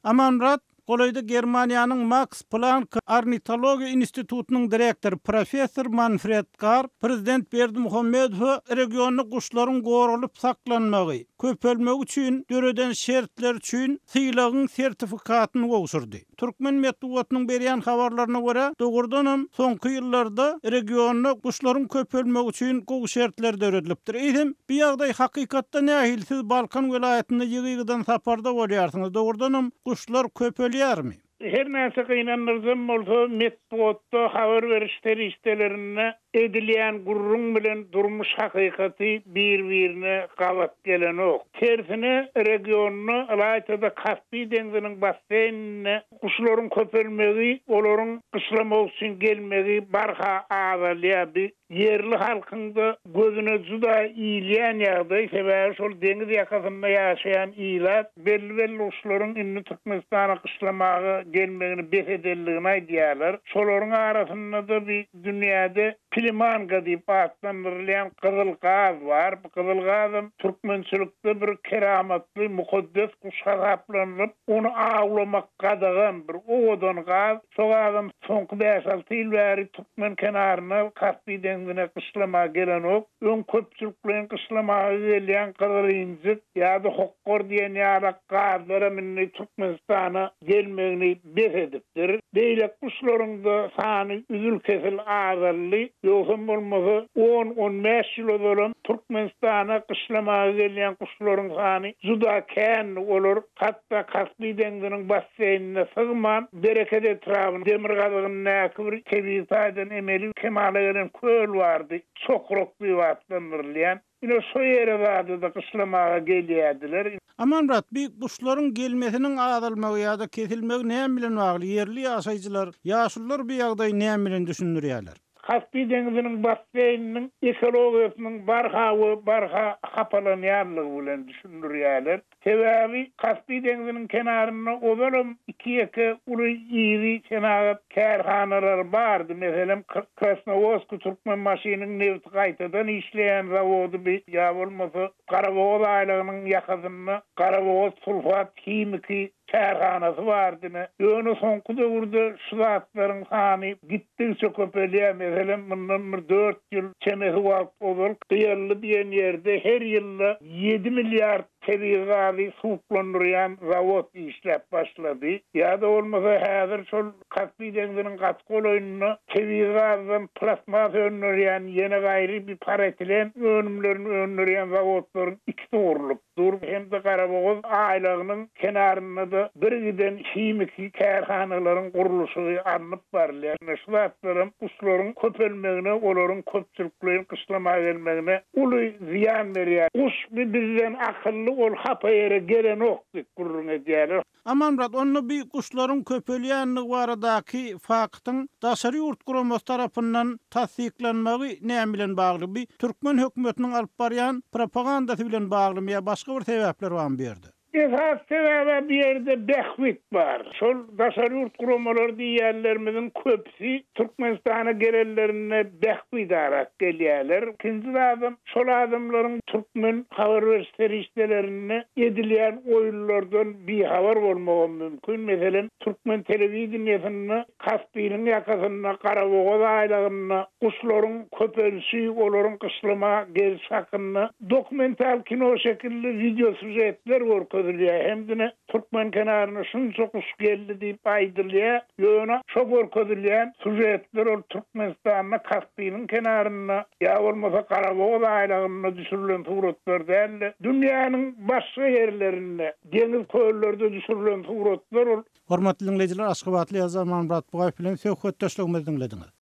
Amanmyrat, golaýda Germaniýanyň Maks Plank ornitologiýa institutynyň direktory, professor Manfred Kar prezident Berdimuhamedowa regionda guşlaryň goralyp saklanmagy, köpelmegi üçin döreden şertleri üçin sylagyň sertifikatyny gowşurdy. Türkmen metbugatynyň berýän habarlaryna görä, dogrudanam, soňky ýyllarda regionda guşlaryň köpelmegi üçin gowy şertler döredilipdir. Eýsem, bu ýagdaý hakykatda nähili? Siz Balkan welaýatynda ýygy-ýygydan saparda bolýarsyňyz. Dogrudanam, guşlar köpelýärmi? Her näçe gynandyryjam bolsa, metbugatda, habar beriş serişdelerinde edilýän gürrüň bilen durmuş hakykaty bir-birine gabat gelenok. Tersine, regionda, ylaýta-da Kaspi deňziniň basseýninde guşlaryň köpelmegi, olaryň gyşlamak üçin gelmegi barha azalýar. Bu ýerli halkyň-da gözüne juda ilýän ýagdaý, sebäbi şol deňiz ýakasynda ýaşaýan ilat belli-belli guşlaryň indi Türkmenistana gyşlamaga gelmegini bes edenligini aýdýarlar. Şolaryň arasynda-da bir Dünýäde pilimanga diýip atlandyrylýan gyzyl gaz bar. Bu gyzyl gazam türkmençilikde bir keramatly, mukaddes guş hasaplanylyp, ony awlamak gadagan, bir owadan gaz. Şo gazam soňky bäş-alty ýyl bäri türkmen kenaryna, Kaspi deňzine gyşlamaga gelenok. Öň köpçülikleýin gyşlamaga gelýän gyzylinjik ýa-da hokgar diýen ýalak gazlaram indi Türkmenistana gelmegini bes edipdir. Beýleki guşlaryň-da sany üzül-kesil azaldy. Ýogsam bolmasa, on-on bäş ýyl ozalam Türkmenistana gyşlamaga gelýän guşlaryň sany juda kändi. Olar hatda Kaspi deňziniň basseýnine sygman, Bereket etrabynyň demirgazygyndaky bir tebigy taýdan emeli kemala gelen köl bardy. Çokrak diýip atlandyrylýan. Ine, şo ýere zada-da gyşlamaga gelýärdiler. Amanmyrat, bi guşlaryň gelmesiniň azalmagy ýa-da kesilmegi näme bilen bagly? Ýerli ýaşaýjylar, ýaşulular bu ýagdaýy näme bilen düşündirýärler? Kaspi deňziniň basseýniniň ekologiýasynyň barha we barha hapalanýanlygy bilen düşündirýärler. Sebäbi Kaspi deňziniň kenarynda ozalam iki-ýeke uly iri senagat kärhanalary bardy, meselem, Krasnowodsk Türkmenbaşynyň nebti gaýtadan işleýän zawody bi ýa bolmasa Garabogaz aýlagynyň ýakasynda Garabogaz sulfat himiki kärhanasy bardy ine. Ýöne soňky döwürde şu zatlaryň sany gitdigiçe köpelýär, meselem, mundan bir dört ýyl çemesi wagt ozal Gyýanly diýen ýerde her ýylda ýedi milliard tebigy gazy suwuklandyrýan zawod işläp başlady. Ýa-da bolmasa häzir şol Kaspi deňziniň gaty golaýynda tebigy gazdan plastmas öndürýän, ýene gaýry bir paretilen önümlerini öndürýän zawodlaryň ikisi gurlup dur hem-de Garabogaz aýlagynyň kenarynda-da birgiden himiki kärhanalaryň gurluşygy alnyp barylýar. Ine şu zatlaram guşlaryň köpelmegine, olaryň köpçülikleýin gyşlamaga gelmegine uly zyýan berýär. Guş bi bizden akylly, ol hapa ýere gelenok diýip gürrüň edýärler. Amanmyrat, onda bi guşlaryň köpelýändigi baradaky faktyň daşary ýurt guramasy tarapyndan tassyklanmagy näme bilen bagly? Bi türkmen hökümetiniň alyp barýan propagandasy bilen baglymy ýa başga bir sebäpler barmy bu ýerde? Esasy sebäb-ä bu ýerde bähbit bar. Şol daşary ýurt guramalary diýýänlerimiziň köpüsi Türkmenistana gelenlerinde bähbit arap gelýärler. Ikinji zadam şol adamlaryň türkmen habar beriş serişdelerinde edilýän oýunlardan bihabar bolmagam mümkin. Meselem, türkmen telewideniýesinde Kaspiniň ýakasynda, Garabogaz aýlagynda guşlaryň köpelişi, olaryň gyşlama gelşi hakynda dokumental kino şekilli wideosýužetler görkezilýär hem-de türkmen kenaryna şunça guş geldi diýip aýdylýar. Ýöne şo görkezilýän sýužetler ol Türkmenistanda Kaspiniň kenarynda ýa bolmasa Garabogaz aýlagynda düşürilen suratlar däl-de, dünýäniň başga ýerlerinde, deňiz köllerde düşürilen suratlar ol. Hormatly diňleýjiler Aşgabatly ýazyjy Amanmyrat Bugaýew bilen söhbetdeşligimizi diňlediňiz.